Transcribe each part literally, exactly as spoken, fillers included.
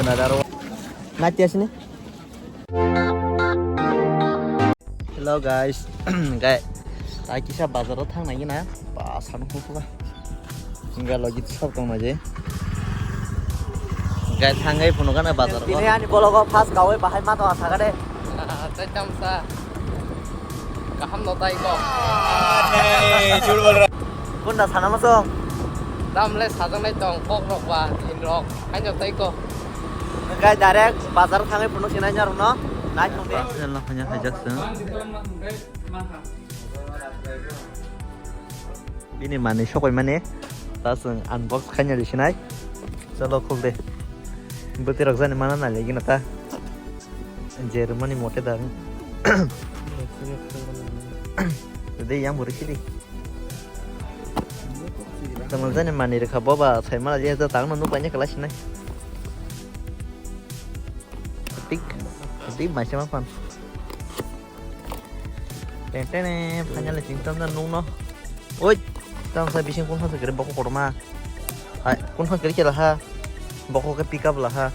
Nadaro. Nati asini. Hello guys, guys, tai kisa bazar o thang nai na, ba sanu khuka. Enggak lagi tu sab tong aja. Guys, thangai puno kana bazar ko. Ini ani bologo pas gawe bahai ma to asa kade. Tei tamsa. Kaham no tai ko. Hey, jul bol raha. Kunda sana masong. Dam le sajang nai tong kok rok ba tin rok. Hai no tai ko. Guys, direct bazar thangai puno sinai nyar no. Nai tong de. Jalan hanya hajak seng. Bini manwi sokoi mani ta chwng unbox khaina risinai. Chalo khuk de. Bwtwi rok jani mana nai legi na ta. Jermani mote da. De yang buri sidi. Tamo jani mani rikha boba sai mana je ta tang no nuk laini kala sinai. Tik. Tik mai sama pan. Tene, tene, finally, chwng tamjani nukno. Oi, tamsa bising kun phasa kere bokok kotorma. Hai, kun phasa kere chela ha. Bokok ke pick up la ha.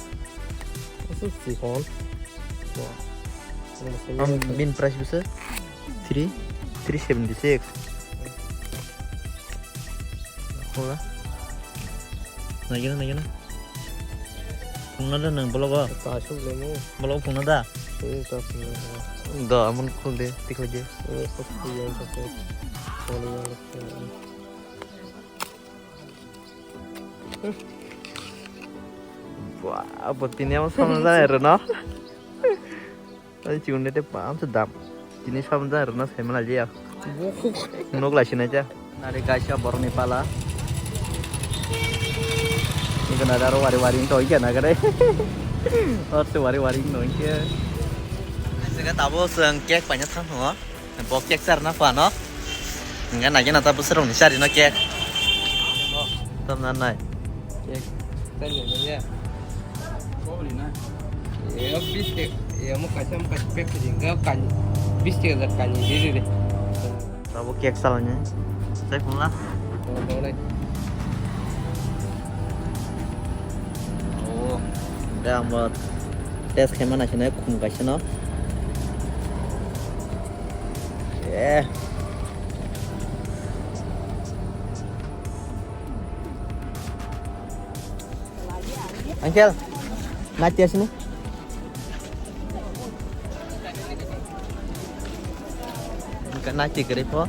Asuk sikon. Am bin price bisa? Three, three seventy six. Hola. Nagina, nagina. Phunukna da nwng vlog o? Ta asuk le mo. Vlog o phunukna da? Hmm, ta phunukna. Da, amon khul de, tikhlai de. Hmm, ta phunukna, ta phunukna. Wah, apa tini apa sama saya, Reno? Ai, chikon de pam se dam. Tini sabun jan rwna sai mana liya. Nok lai sinai ja. Nari kaisa borok ni pala. Ikan ada ro wari wari to ikan agare. Or se wari wari no ikan. Sega tabo sang cake paina thang ho. Bo cake sar na pa no. Enggak nagi na tabo serong ni sari no cake. Tam na nai. Cake. Tanya ya. Kau beli na. Yo bis ke, yo mo kaisa mo kaisa pack khaji, enggak kani, bis ke kani, diri diri. Tabo cake salanya. Cake mula. Oh, boleh. Oh, dah buat tes kemana sih, naik kum kaisa no. Eh. Uncle, nati asini. Nati kiri po.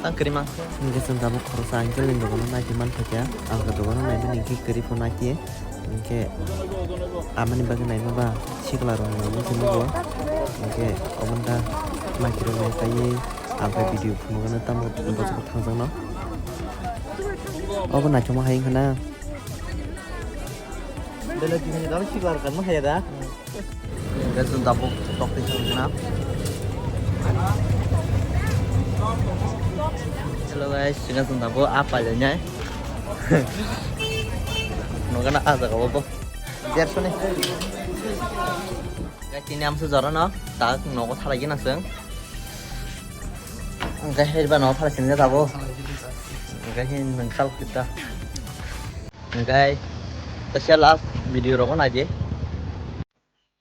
Tang kiri ma. Nge sung tabo khorosa uncle ni dogono nati man thakya. Ang dogono nai mani kiri po nati. Hingke amani bagwi naima ba sikla rok ni muchung nugo. Hingke obo wngkha maki rok nai paiwi ang khe video phunukgano tamo bwswk thangjakno. Obo naithokma hai wngkha na. Belai tini dal sikla rok kanma hai da. Hingke chwng tabuk tok twi thangkha na. Hello guys, chwng tabuk a pailai nai. Nogana a jaga o bo. Dersho ni. Guys, tini amsa jora no, tak nogo thalai gina chwng. Hingke haiba no phalai sini jabo. Hingke hin nang sal kita. Hingke tasa last video rogo naidi.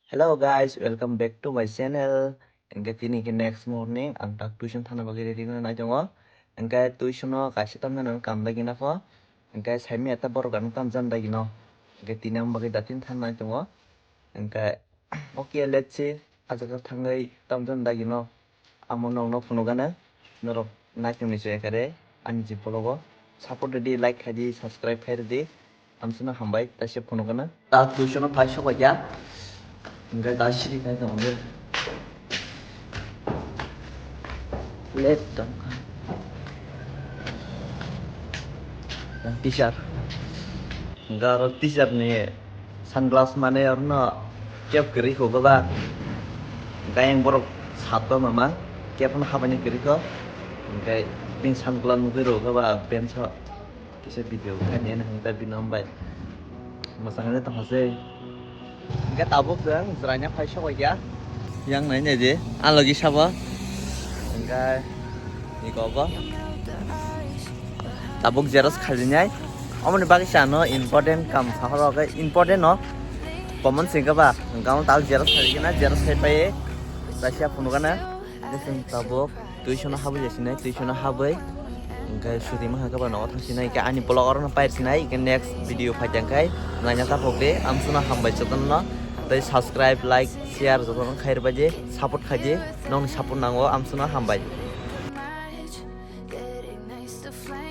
Hello guys, welcome back to my channel. Hingke tini ke next morning ang tak tuition thana bagwi ready wngna nai tongo. Hingke tuition o kaisa tamjani kam dagi nokho. Hingke saimya ta borok ang tamjani dagi no. Hingke tini ang bagwi datin thana nai tongo. Hingke okay, let's see. Ajaga thangwi tamjani dagi no. Amo nokno phunukgana, norok naitongni chaya kare ani je vlogo support rwdi, like khaidi, subscribe khai rwdi. Amsino hambai, taise phunukgana. Ta tuition o phai sokya. Hingke ta siri khai tongo. Late tongkha. Teacher. Hingke aro teacher ni sunglass mane orno kep kwrwi kho baba. Hingke ayang borok satba mama kep no habaini kwrwi kho. Hingke bini sunglass nugwi rw baba bench o. Kisa video khaini ani hwnka bini hambai. Mwchangwi tongkha se. Hingke tabuk chwng jwraina phai sokya. Yang nai nai di, a logi sabo. Hingke iko bo. Tabuk xerox khalinai. Omoni bagwi chano important kam sahoro khe important no. Common singkha ba, hwnkhe tabuk xerox khaligena, xerox khai paye. Tasia phunukana. Tabuk tuition habwi jasinai, tuition habwi. Hwnkhe sudi maha khe ba nogo thangsinai, hwnkhe ani vlog orono pairsinai, hwnkhe next video phaijak khai naina taphok de, amswkno hambai jotono. Tei subscribe, like, share jotono khairwbaidi, support khaidi, nokni support nango, amswkno hambai.